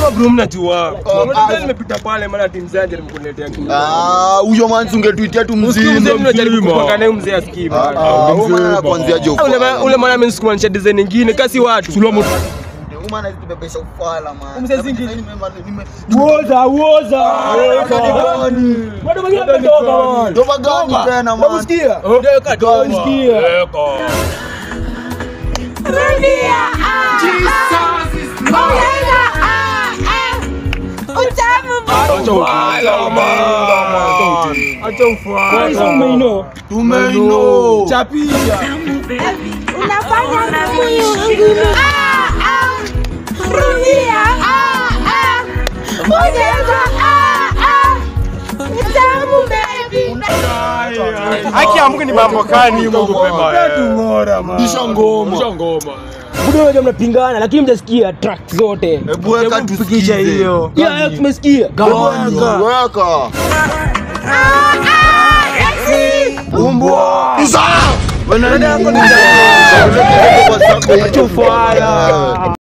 Kama bro mnajua. Unajua nimepita pale maana timu zangu nimekuletea kitu. Ah, huyo man ungetuitia tu mzima. Mzee unajaribu kupanga naye mzee asikii bana. Ah, huyo man kuanzia jofu. Ule maana amenisukumanisha design nyingine kasi watu. Huyo man alitubebesha ufala man. Mzee zingine. Uoza, uoza. Bado mwingine ametoka man. Toba gani tena man? Unasikia? Unasikia? Rudia. Jesus is Lord. Acha ufala. Kwanza umeino. Tumeino. Chapia. Unafanya nini? Rudia. Ongeza. Utamu baby. Haki ya Mungu ni mambo gani Mungu pema. Tungora man. Kisha ngoma. Kisha ngoma. Budo unajua mnapingana lakini mjasikia track zote. Hebu weka tusikize hiyo. Yeah, tumesikia. Weka. Umbwa. Isa. Wewe nani? Acha ufala.